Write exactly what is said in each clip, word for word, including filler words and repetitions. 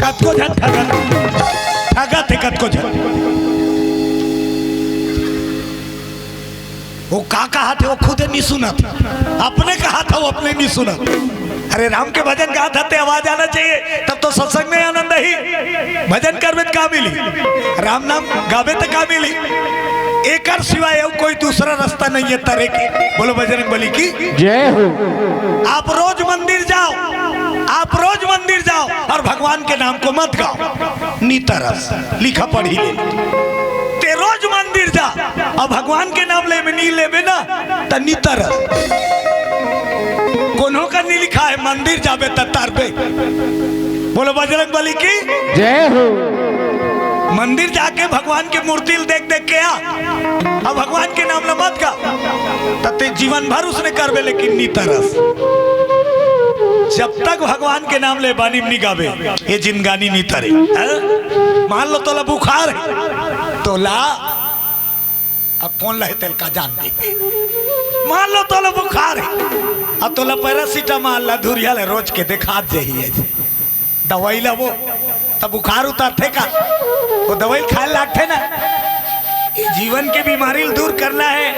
कतको झन ठगत, ठगत हे कतको झन। वो का कहाथे, वो खुदे नहीं सुनत, अपने कहाथे, वो अपने नहीं सुनत। अरे, राम के भजन गात हे ते आवाज आना चाहिए, तब तो सत्संग में आनंद ही। भजन करबे त का मिली, राम नाम गाबे त का मिली। एकर सिवाय अउ कोई दूसरा रास्ता नहीं है तरे के। बोलो बजरंग बली की। जय हो। आप रोज मंदिर जाओ, आप रोज मंदिर जाओ और भगवान के नाम को मत गाओ। नी तरस, लिखा पढ़ी ले। ते रोज मंदिर जा, अब भगवान के नाम ले में नी लेबे ना, त नी तरस। कोनो का नी लिखा है, मंदिर जाबे त तरबे। बोलो बजरंग बली की। जय हो। मंदिर जाके भगवान के मूर्ति ल देख देख के आ, अब भगवान के नाम ल मत गा, त ते जीवन भर उसने करबे, लेकिन नी तरस। जब तक भगवान के नाम ले बानी में नी गाबे, ये जिंदगानी नी तरे। हैं? मान लो तोला बुखार है, तोला, अब कौन लहे तेल का जान दे। मान लो तोला बुखार है, अब तोला पैरासिटामोल ला धुरिया ले रोज के देखा जाही है। दवाई ला वो, तब बुखार उतरथे का? वो दवाई खाए लागथे ना। ये जीवन के बीमारी ल दूर करना है,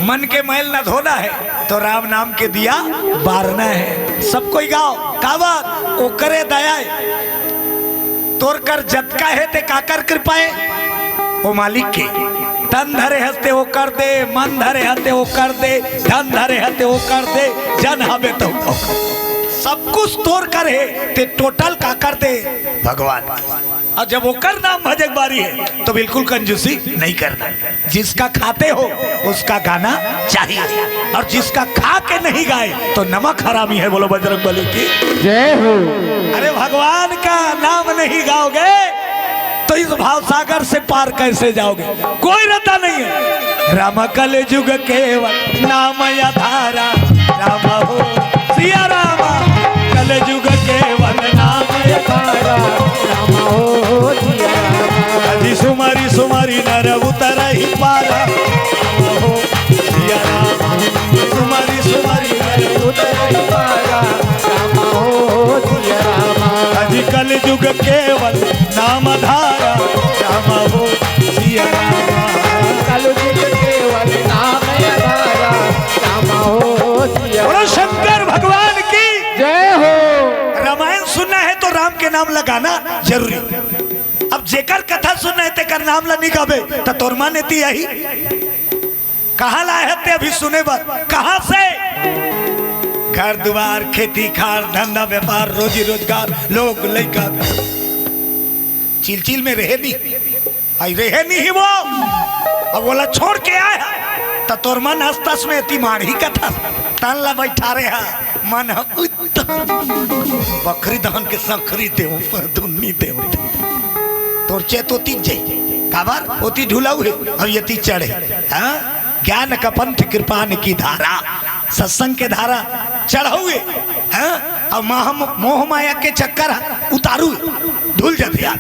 मन के मैल न धोना है, तो राम नाम के दिया बारना है। सब कोई गाओ, काबर? ओकरे दया है। तोर कर जतका हे ते काकर कृपा हे? ओ मालिक के। तन धरे हस ते ओकर दे, मन धरे हस ते ओकर दे, धन धरे हस ते ओकर दे, जन हबे तो ओकर। सब कुछ तोर कर हे, ते टोटल काकर दे? भगवान। और जब ओकर नाम भजे के बारी है, तो बिल्कुल कंजूसी नहीं करना। जिसका खाते हो, उसका गाना चाहिए, और जिसका खा के नहीं गाए, तो नमक हरामी है। बोलो बजरंग बली की। जय हो। अरे, भगवान का नाम नहीं गाओगे, तो इस भाव सागर से पार कैसे जाओगे? कोई रास्ता नहीं है। राम कल युग केवल नाम आधारा, राम हो सिया राम। कल युग केवल नाम आधारा, राम हो सिया राम। अजी सुमारी सुमारी नर उतर ही पारा, राम हो सिया राम। सुमारी सुमारी नर उतर ही पारा, राम हो सिया राम। अजी कल युग केवल नाम आधारा, राम हो सिया राम। कल युग केवल नाम आधारा, राम हो सिया राम। बोलो शंकर भगवान की। जय हो। रामायण सुनना है तो राम के नाम ला गाना जरूरी। अब जेकर कथा सुनना है तेकर नाम ला नहीं गाबे, त तोर मन एती आही। कहाँ लाए हे ते अभी सुने बर? कहाँ से? घर दुवार, खेती खार, धंधा व्यापार, रोजी रोजगार, लोग, लइका, चिलचिल में रहे नहीं, आई रहे नहीं ही वो। अब वोला छोड़ के आए हे, त तोर मन अस्तस में एती मारही कथा, तन ला बैठा रहे हे, मन ह उत बखरी दहन के संखरी देव, पर दुन्नी देव। तोर चेत ओती जाई। काबर? ओती ढुलाऊ हे, अब एती चढ़े। हाँ? ज्ञान का पंथ कृपान की धारा, सत्संग के धारा चढ़ाऊ हे। हाँ? अब माह-, मोह माया के चक्कर उतारू हे, ढुल जाथे यार।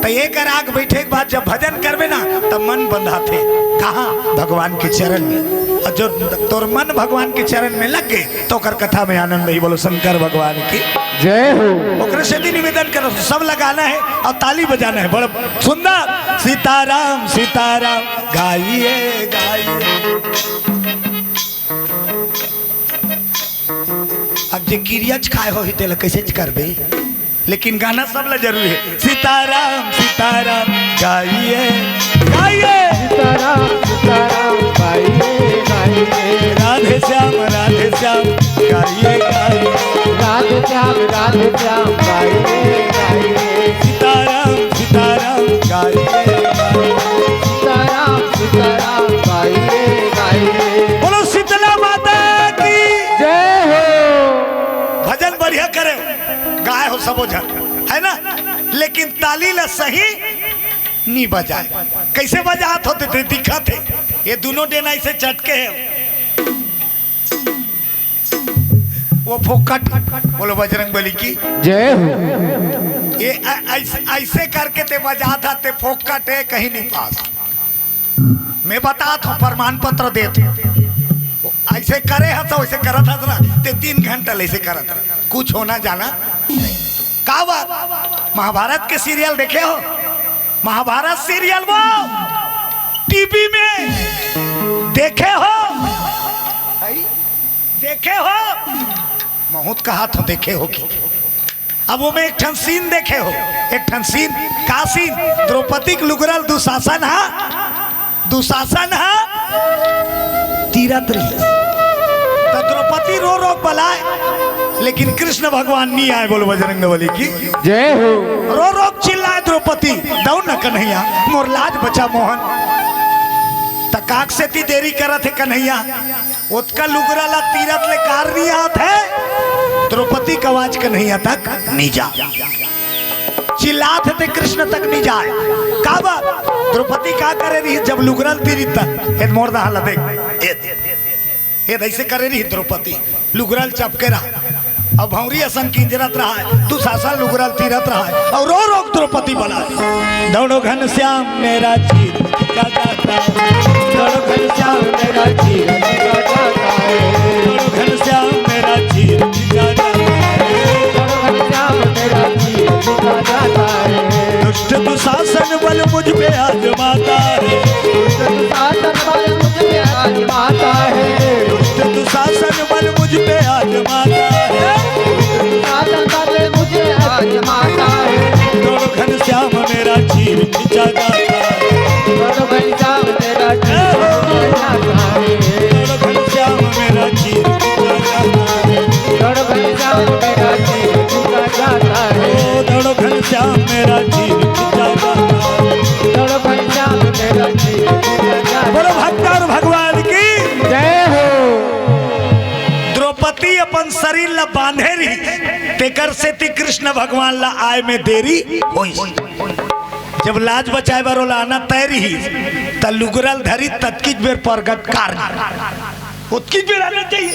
त एक राग बैठे के बाद जब भजन करबे ना, तब मन बंधाथे। कहाँ? भगवान के चरण में। और जो तोर मन भगवान के चरण में लग गए, तो ओकर कथा में आनंद ही। बोलो शंकर भगवान की जय हो। ओकरे से भी निवेदन करो, सब लगाना है और ताली बजाना है। बड़ा सुंदर। सीताराम सीताराम गाइए गाइए। अब जे किरियच खाए हो ही तेला कैसे करबे? लेकिन गाना सब ला जरूरी है। सीताराम सीताराम गाइए गाइए। सीताराम सीताराम गाइए गाइए। राधे श्याम राधे श्याम गाइए गाइए। राधे श्याम राधे श्याम गाइए गाइए। सीताराम सीताराम गाइए गाइए। सीताराम सीताराम गाइए गाइए। बोलो शीतला माता की जय हो। भजन बढ़िया करे, गाए हो सबो झन, है ना? लेकिन ताली ला सही नी बजाए। कैसे बजात होते थे, दिखत हे। ये दोनों डेना ऐसे चटके हे। वो फोकट। बोलो बजरंग बली की जय हो। ये ऐ-, ऐसे, ऐसे करके ते बजात हे, ते फोकट हे, कहीं नहीं पास। मैं बतात हूँ, प्रमाण पत्र देत हूँ। ऐसे करे हस, वैसे करत हस ना, ते तीन घंटा ले ऐसे करत रह। कुछ होना जाना नहीं। का बात? महाभारत के सीरियल देखे हो? महाभारत सीरियल वो टीवी में देखे हो? देखे हो? महूत कहा तो देखे हो कि अब वो में एक ठन सीन देखे हो, एक ठन सीन। का सीन? द्रौपदी के लुगरल दुशासन हा, दुशासन हा तीरथ रही। तो द्रौपदी रो रो बलाए, लेकिन कृष्ण भगवान नहीं आए। बोलो बजरंग बली की जय हो। रो रो चिल्लाए द्रौपदी, दौड़ न कन्हैया, मोर लाज बचा मोहन। त काक से ती देरी करत है कन्हैया, ओतका लुगरा ला तीरथ ले कार नहीं आत है, द्रौपदी का आवाज कन्हैया तक नहीं जा। चिल्लात हे ते कृष्ण तक नहीं जाए। का बात? द्रौपदी का करे रही जब लुगरल तीरित त? हे मोर दहा ला देख। हे, हे ऐसे करे रही द्रौपदी, लुगरल चपके रहा। अब भौरी असन किंजरत रहा है, दुशासन लुगरल तीरत रहा है, और रो रो द्रौपदी बलाए, दौड़ो घनश्याम मेरा चीर टिका जाता है। दौड़ो घनश्याम मेरा चीर टिका जाता है। दौड़ो घनश्याम मेरा चीर टिका जाता है। दौड़ो घनश्याम मेरा चीर टिका जाता है। दुष्ट दुशासन बल मुझ पे आजमाता है। दुष्ट दुशासन बल मुझ पे आजमाता है। दुष्ट दुशासन बल मुझ पे आजमाता है। दुष्ट दुशासन बल मुझे आजमाता है। दौड़ो घनश्याम मेरा चीर खींचा जाता है। दौड़ो घनश्याम मेरा चीर खींचा जाता है। दौड़ो घनश्याम मेरा चीर खींचा जाता है। दौड़ो घनश्याम मेरा चीर खींचा जाता है। ओ, दौड़ो घनश्याम मेरा चीर खींचा जाता है। दौड़ो घनश्याम मेरा चीर खींचा जाता है। बोलो भक्त और भगवान की जय हो। द्रौपदी अपन शरीर ला बांधे रही, तेकर सेती कृष्ण भगवान ला आय में देरी होइस। जब लाज बचाए बर ओला आना तय रही, त लुगरल धरी ततकीच बेर परगट कार। ओतकीच बेर आना चाहिए।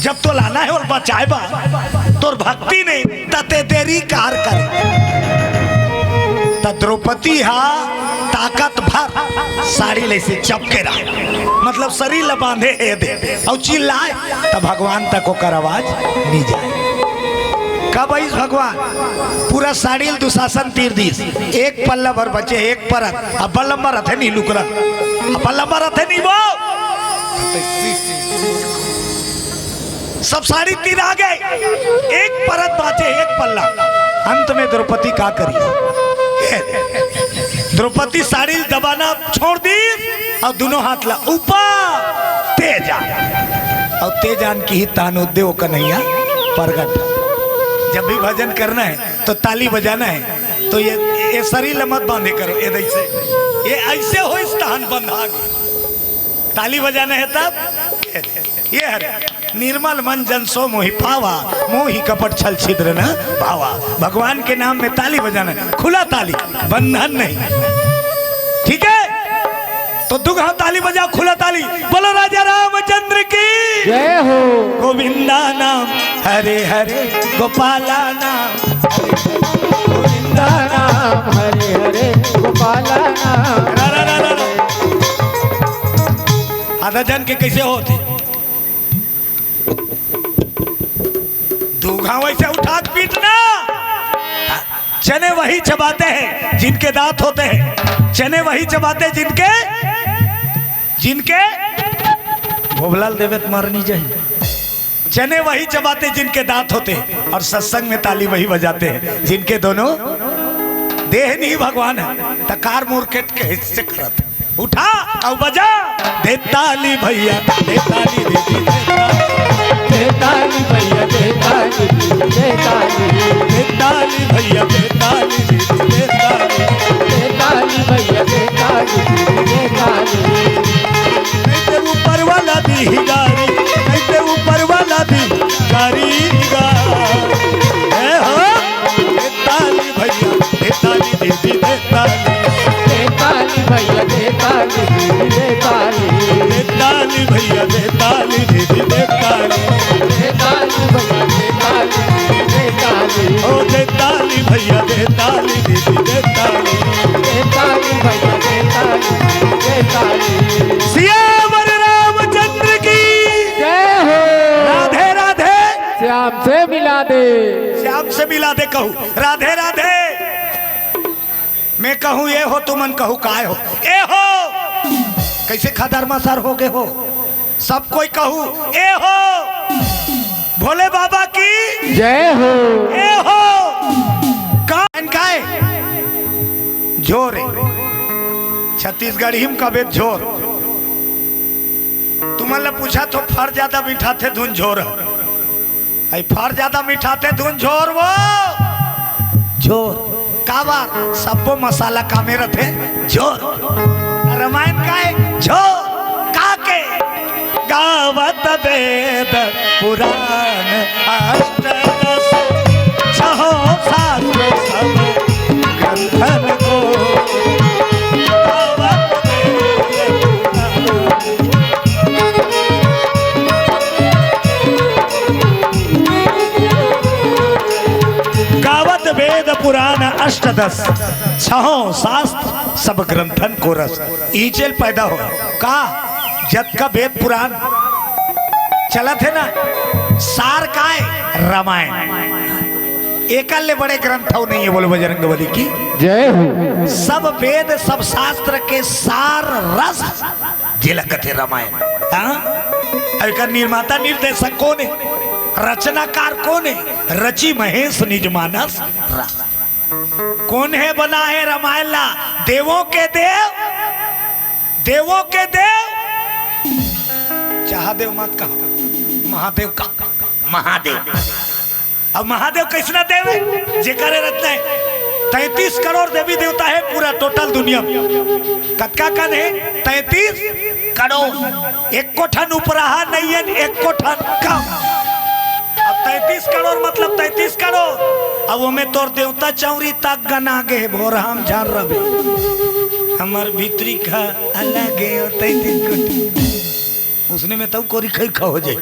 जब तो लाना है और बचाए बर, तोर भक्ति नहीं, त ते देरी कार करे। त द्रौपदी हा ताकत भर साड़ी ले से चपके रहा, मतलब शरीर ला बांधे हे दे, और चिल्लाए, त भगवान तक ओकर आवाज नहीं जाए। कब आइस भगवान? पूरा साड़ी ल दुशासन तीर दीस, एक पल्ला भर बचे, एक परत। अब बल्लम भर हथे नहीं लुकरा, अब बल्लम भर हथे नहीं वो। सब साड़ी तीरा गे, एक परत बाचे, एक पल्ला। अंत में द्रौपदी का करी? द्रौपदी साड़ी दबाना छोड़ दी और दोनों हाथ ला ऊपर, तेज आ, और तेज आन की ही तान उद्दे वो कन्हैया परगट। जब भी भजन करना है तो ताली बजाना है, तो ये, ये शरीर ला मत बांधे करो, ये ऐसे, ये ऐसे हो इस तहन बंधा के। ताली बजाना है तब ये हरे, निर्मल मन जन सो मोहि पावा, मोहि कपट छल छिद्र न भावा। भगवान के नाम में ताली बजाना, खुला ताली, बंधन नहीं। ठीक है, तो दुगहा ताली बजाओ, खुला ताली। बोलो राजा रामचंद्र की जय हो। गोविंदा नाम हरे हरे, गोपाला नाम हरे हरे, गोविंदा नाम हरे हरे, गोपाला नाम। रा, रा, रा, रा, रा। आधा जन के कैसे होते? दू घाव ऐसे उठा के पीटना। चने वही चबाते हैं जिनके दांत होते हैं, चने वही चबाते हैं जिनके, जिनके भोभलाल देवे त मारनी चाहिए। चने वही चबाते जिनके दांत होते हैं और सत्संग में ताली वही बजाते हैं जिनके दोनों देह नहीं भगवान है। तकार मुरकेट के हिस्से करत उठा अउ बजा। दे ताली भैया, दे ताली दीदी, दे ताली। दे ताली भैया, दे ताली दीदी, दे ताली। दे ताली भैया, दे ताली दीदी, दे ताली। दे ताली भैया, दे ताली दीदी, दे ताली। नहीं ते ऊपर वाला दी ही गारी, नहीं ते ऊपर वाला दी गारी गा। ए हो, दे ताली भैया, दे ताली दीदी, दे ताली। दे ताली भैया, दे ताली दीदी, दे ताली। दे ताली भैया, दे ताली दीदी, दे ताली। दे ताली भैया, दे ताली दीदी, दे ताली। ओ दे ताली भैया, दे ताली दीदी, दे ताली। दे ताली भैया, दे ताली दीदी, दे ताली। सियावर रामचंद्र की जय हो। राधे राधे। श्याम से मिला दे। श्याम से मिला दे। कहू राधे राधे। मैं कहूँ ए हो, तुमन कहू काय हो? ए हो। कैसे खदरमा सर हो गए हो? सब कोई कहू ए हो। भोले बाबा की जय हो। ए हो। का काय? झोर हे। छत्तीसगढ़ी म कबे झोर। तुमन ला पूछा तो फर जादा मिठाथे धुन झोर। आई फर जादा मिठाथे धुन झोर वो। झोर। काबर? सब्बो मसाला कामे रथे झोर। रामायण काय? झोर। का के? गावत वेद पुराण अष्टदश, छहो शास्त्र सब ग्रंथन को। गावत वेद पुराण गावत वेद पुराण अष्टदश, छहों शास्त्र सब ग्रंथन को रस। इही चेल पैदा हो का? जतका वेद पुराण चलत हे ना, सार काय? रामायण। एकर ले बड़े ग्रंथ अउ नहीं हे, बोलो बजरंग बली की जय हो। सब वेद, सब शास्त्र के सार रस जेला कथे रामायण। हाँ? अब एकर निर्माता निर्देशक कोन हे? रचनाकार कोन हे? रचि महेश निज मानस राम। कोन हे बनाहे रामायण ला? देवों के देव, देवों के देव। चाहा देव मत कहा, महादेव का महादेव। अब महादेव कइसना देव हे? जेकर रचना हे। तैंतीस करोड़ देवी देवता हे पूरा total दुनिया म। कतका कन हे? तैंतीस करोड़। एको ठन उपराहा नइ हे, एको ठन कम। अब तैंतीस करोड़ मतलब तैंतीस करोड़। अब ओमे तोर देवता चौरी तक गना गे हे, भोरहा म झन रबे। हमर भीतरी का अलग हे, ओ तैंतीस करोड़। उसने में तउ कोरी खई खा हो जाई।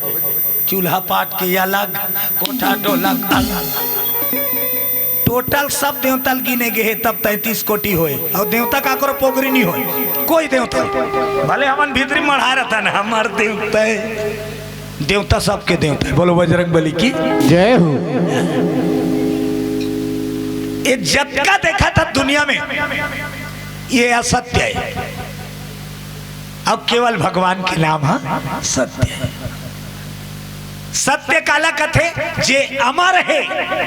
चूल्हा पाट के अलग, कोठा डोलक अलग। Total सब देवता ल गिने गे हे, तब तैंतीस कोटि होय। अउ देवता काकरो पोगरी नहीं होय, कोई देवता नहीं। भले हमन भीतरी मढ़ा रहता ना, हमर देवता हे, देवता सबके देवता हे। बोलो बजरंग बली की जय हो। ये जतका देखा था दुनिया में, ये असत्य हे। अब केवल भगवान के नाम ह सत्य हे। सत्य काला कथे? जे अमर हे,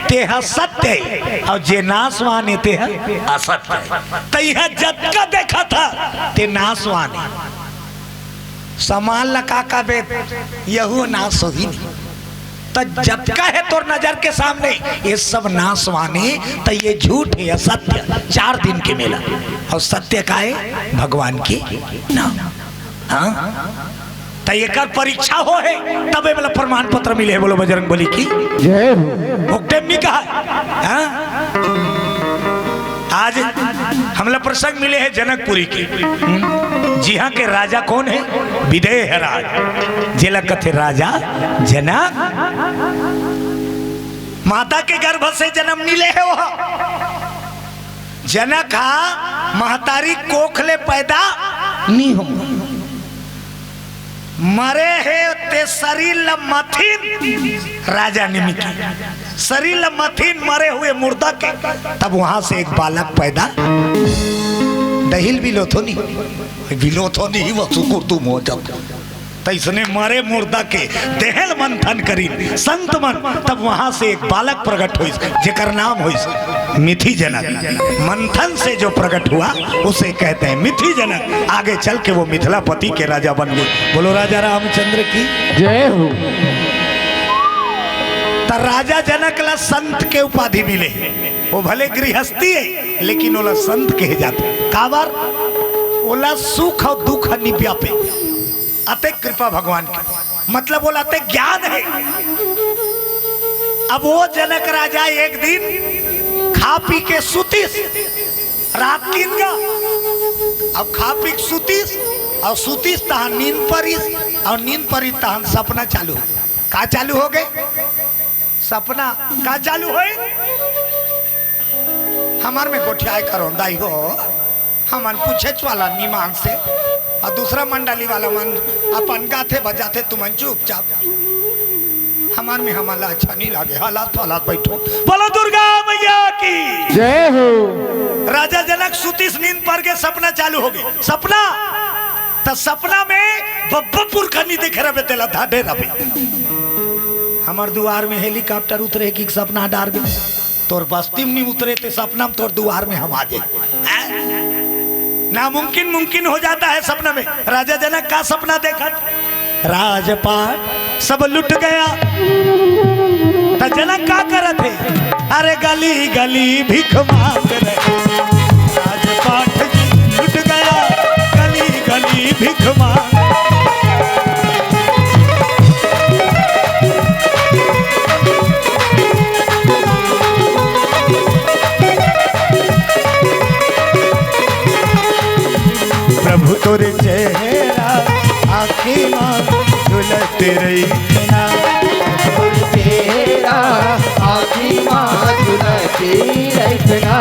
ते ह सत्य हे, अउ जे नाशवान हे, ते ह असत्य हे। त इह जतका देखा था, ते नाशवान हे। समान ला का कहबे, यहू नाश होही नहीं। त जतका हे तोर नजर के सामने, ये सब नाशवान हे, त ये झूठ हे, असत्य। चार दिन के मेला। अउ सत्य का हे? भगवान के नाम। हाँ? त एकर परीक्षा होहे, तबे मतलब प्रमाण पत्र मिले हे। बोलो बजरंग बली की जय हो। ओकटे नहीं कहा। हाँ? आज हमला प्रसंग मिले हे जनकपुरी के। हम्म? जिहाँ के राजा कोन हे? विदेह राज, जेला कथे राजा जनक। माता के गर्भ से जन्म नइ ले हे वो। जनक हा महतारी कोख ले पैदा नइ हो। मरे हे ते शरीर ल मथिन, राजा निमित्त शरीर ल मथिन मरे हुए मुर्दा के, तब वहां से एक बालक पैदा। दहिल बिलोथो नहीं, बिलोथो नहीं, वो सुकुर तुम हो जब। तइसने मरे मुर्दा के देहल मंथन करिन संत मन, तब वहां से एक बालक प्रकट होइस, जेकर नाम होइस मिथि जनक। मंथन से जो प्रकट हुआ, उसे कहते हैं मिथि जनक। आगे चल के वो मिथिलापति के राजा बन गए। बोलो राजा रामचंद्र की जय हो। त राजा जनक ला संत के उपाधि मिले। वो भले गृहस्थी हे, लेकिन ओला संत कहे जाथे। काबर? ओला सुख अउ दुख ह नि व्यापे। अतेक कृपा भगवान के, मतलब ओला अतेक ज्ञान हे। अब वो जनक राजा एक दिन खा पी के सुतिस, रात किन गा। अब खा पी के सुतिस, अउ सुतिस तहां नींद परिस, अउ नींद परिस तहां सपना चालू हो। का चालू हो गए? सपना। का चालू होई? हमर में गोठियाए करो दाई हो। हमन पूछेच वाला निमान से, अउ दूसरा मंडली वाला मन अपन गाथे बजाथे, तुमन चुपचाप। हमार में हमन ला अच्छा नहीं लागे, हालात फालात बैठो। बोलो दुर्गा मैया की। जय हो। राजा जनक सुतिस, नींद पर के सपना चालू हो गए। सपना त सपना में बब्बा पुरखा नहीं देखे रहे, तेला धाडे रहे। हमार दुआर में हेलीकॉप्टर उतरे कि सपना डार में तोर बस्ती में नहीं उतरे, ते सपना में तोर दुआर में हम आ जाए। हैं? नामुमकिन मुमकिन हो जाता है सपना में। राजा जनक का सपना देखत, राजपाट सब लुट गया। त जनक का करत हे? अरे गली गली भीख मांग रहे। राजपाट लुट गया, गली गली भीख मांग। प्रभु तोर चेहरा आँखी मा झुलत रहिथे ना। तोर चेहरा आँखी मा झुलत रहिथे ना।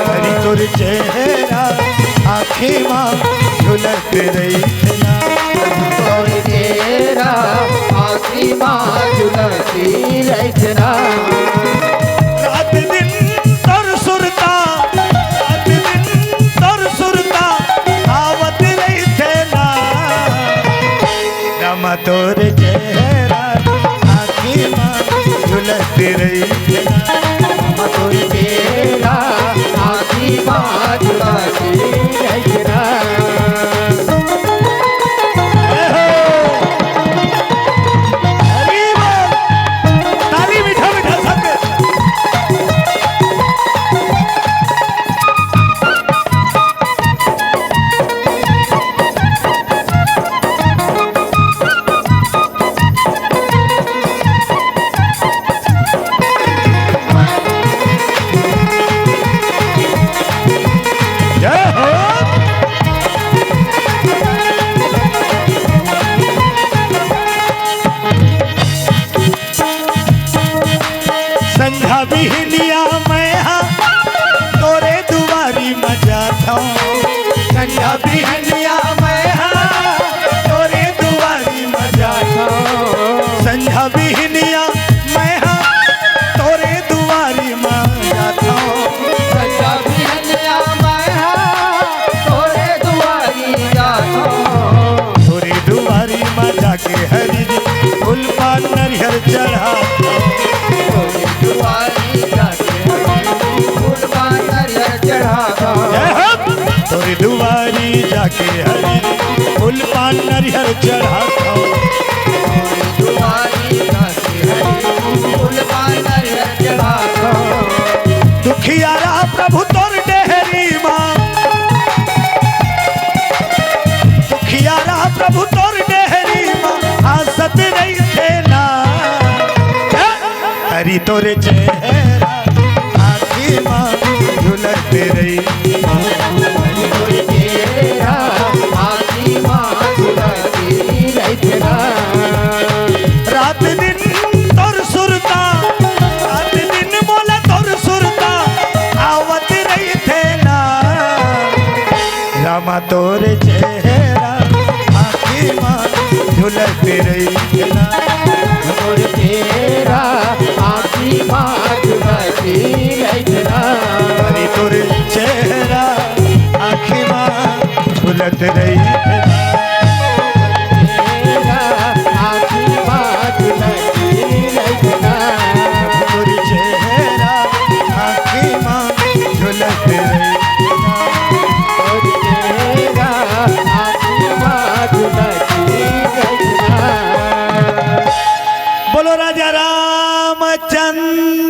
हरि तोर चेहरा आँखी मा झुलत रहिथे ना। तोर चेहरा आँखी मा झुलत रहिथे ना। रात दिन तोर सुरता, रात दिन तोर सुरता आवत रहिथे ना। रामा तोर चेहरा आँखी मा झुलत रहिथे ना। रामा तोर चेहरा आँखी मा झुलत रहिथे ना। हरि बोल। ताली मीठा मीठा सबके। जय हो। संझा बिहनिया मैं हा तोरे दुआरी म जाथौं। संझा बिहनिया मैं हा तोरे दुआरी म जाथौं। संझा बिहनिया मैं हा तोरे दुआरी म जाथौं। संझा बिहनिया मैं हा तोरे दुआरी जाथौं। तोरे दुआरी म जाके हरी जी फूल पान नरियर चढ़ाथौं। तोरे दुआरी जाके हरी जी फूल पान नरियर चढ़ाथौं। जय हो। तोरे दुआरी जाके हरी जी फूल पान नरियर चढ़ाथौं। तोरे दुआरी जाके हरी जी फूल पान नरियर चढ़ाथौं। दुखियारा प्रभु तोर डेहरी मा, दुखियारा प्रभु तोर डेहरी मा, हंसत रहिथे ना। हरि तोर चेहरा आँखी मा झुलत रहिथे ना। हरि तोर चेहरा आँखी मा झुलत रहिथे ना। रात दिन तोर सुरता, रात दिन मोला तोर सुरता आवत रहिथे ना। रामा तोर चेहरा आँखी मा झुलत रहिथे ना। तोर चेहरा आँखी मा झुलत रहिथे ना। हरि तोर चेहरा आँखी मा झुलत रहिथे ना। चेहरा आँखी मा झुलत रहिथे ना। तोर चेहरा आँखी मा झुलत रहिथे ना। तोर चेहरा आँखी मा झुलत रहिथे ना। बोलो राजा रामचंद्र।